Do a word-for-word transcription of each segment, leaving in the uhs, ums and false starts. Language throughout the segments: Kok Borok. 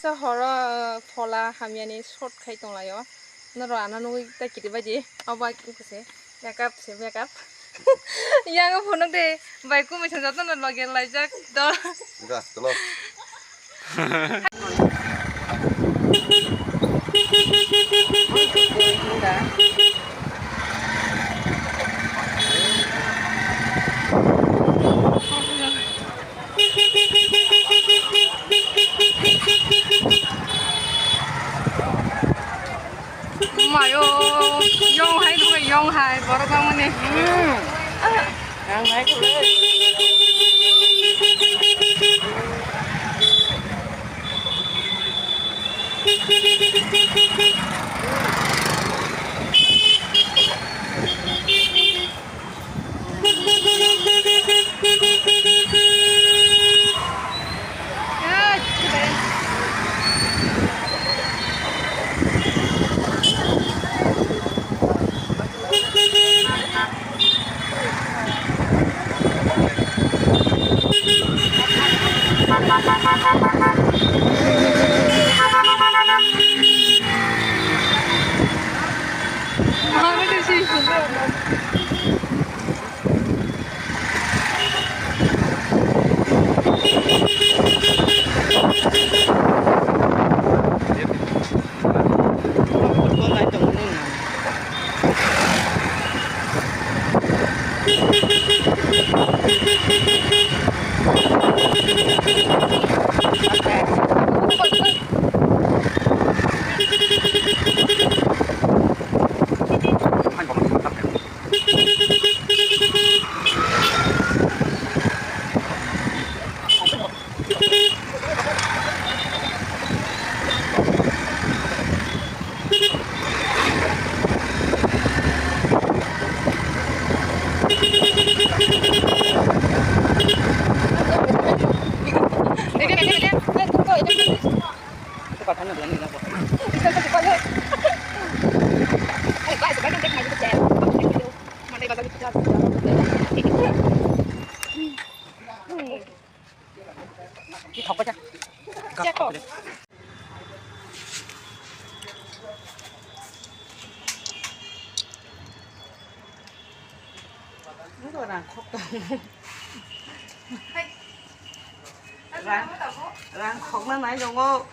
Horo phola hamyani shot khai tonglaio. Norok ano nugwi ta kiri bai di. Abo bai kise makeup se makeup. Yang phunuk de bai kumui sa jotono loge laijak do. Ga, chalo. Mayo, yong hai, yong hai, borok bangmani. Ang hai khe. Rang khok tong. Rang, rang khokna nai tongo.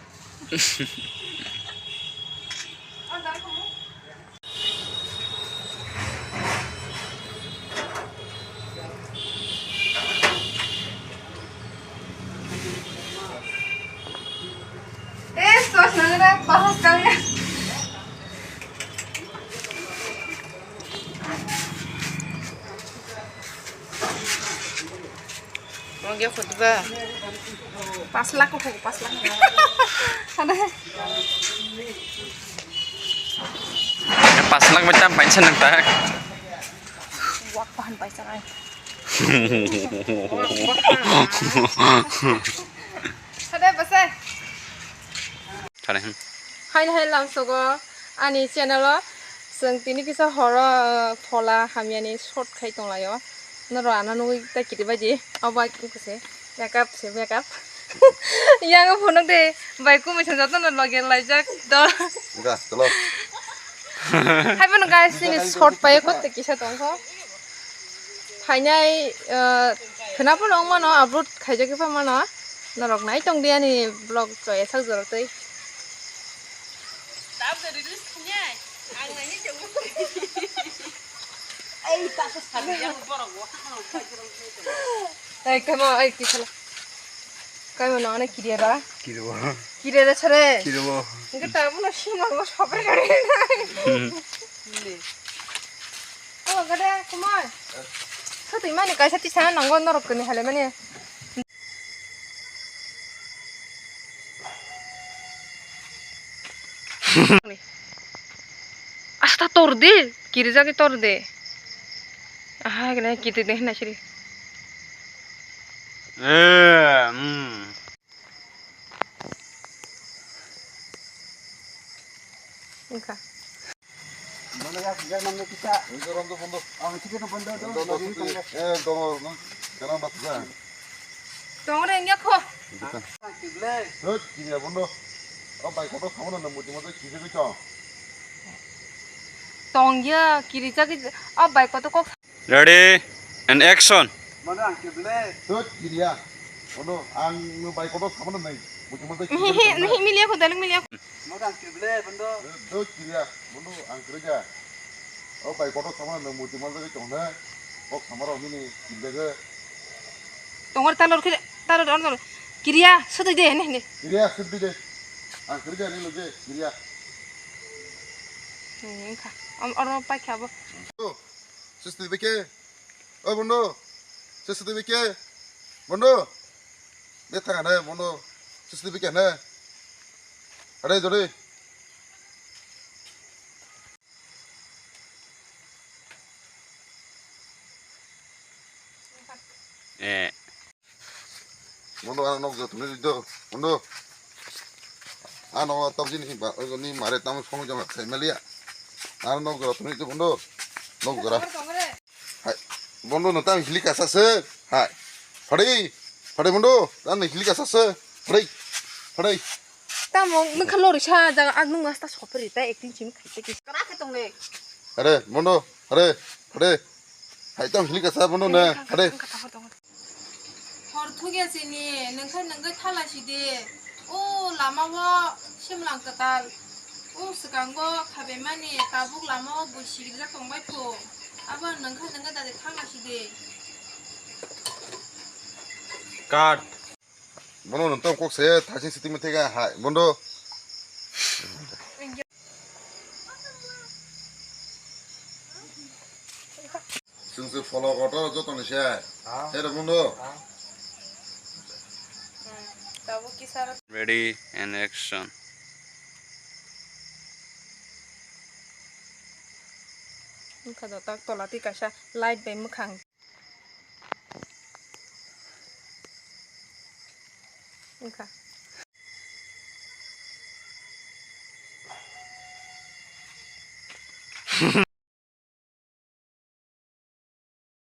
Eh, sos nang na bahas kalian. Wng ya khutba. Pas lakh ko, pas lakh. Ada. Pas lakh macam paisa nang tak. Wak pahan paisa ai. Ada basa. Thare, hmm. Haino hai lamsogo ani channel o chwng tini kisa horo, uh, phola hamyani shot khai tonglaio. Norok ano nugwi ta kiri bai di. Abo bai kise makeup se makeup. Yang phunuk de bai kumui sa jotono loge laijak do. Ga, chalo. Hai bono guys, nini shot pai kotte kisa tongkho. Phainai, uh, khwna phano wng mano, upload khaijak khe pha mano. Norok nai tong di ani vlog chaya sak jora tei. Ei, kamo, ei, kisala. Kamo no, ana kiriya ra? Kiriwo. Kiriya ra sare? Kiriwo. Nge ta mo na shima mo sopre kare nai. Hmm. O, gada, kumar. Sa twi mani kaisa tisa nango norok kani hale mani. Asta tor de, kirijak tor de. Aha, gana kiti de na siri. Eh, hmm. Wngkha. Bondo ya, ya, nang kisa. Bondo, bondo, bondo. Ang kisa bondo, bondo, bondo, bondo, bondo. Eh, bondo, no. Kana bat ja. Tong re nya kho. Kisa. Hot, kisa bondo. O bai kotor samano nang muti muti kiri ri chong. Tong ya, kiri jagwi, o bai kotor kok. Ready and action. Mano ang kiri le. Dut kiriya. Mano ang no bai kotor samano nang muti muti kiri ri chong. Nahi, nahi, miliya ko, dalung miliya ko. Mano ang kiri le, bondo. Dut kiriya. Mano ang kiri ja. O bai kotor samano nang muti muti chong na. Kok samaro mini kiri jaga. Tongor talor kiri, talor, talor, talor. Kiriya, sudui de, ne, ne. Kiriya, sudui de. Ang kiriya, ne, loge, kiriya. Hmm, engkha. Om, oro paikha bo. Oh, sudui beke. Oh, bondo. Sudui beke. Bondo. De thanga ne, bondo. Sudui beke ne. Are, jore. Eh. Bondo, ano nok jotoni do. Bondo. Ano tok jini ba, ni mare tam song jama khai malia. Ano nok jotoni do, bondo. Nok jora. Hai. Bondo, no tam hili kasa se. Hai. Phadi. Phadi, bondo. Tam hili kasa se. Phadi. Phadi. Tamo nokha lori sa jaga, ang nung asta sopri ta acting chim khai ta ki. Kara khe tong le. Are, bondo, are, are. Hai tam hili kasa bondo na, are. Hor thugya sini, nengkhai nengkhai thala sidi. O lama o simlang katal. O swkango khabe mani tabuk lama o bui sigirjak tongbai phu. Abo nengkhai nengkhai dadi thala sidi. Cut. Bono nonton kok se thasing siting methega hai bondo. Sungsu follow kotor joto ni se. Tere bondo. Ready and action. Wngkha do tak tola twi kaisa light bai mwkhang. Wngkha.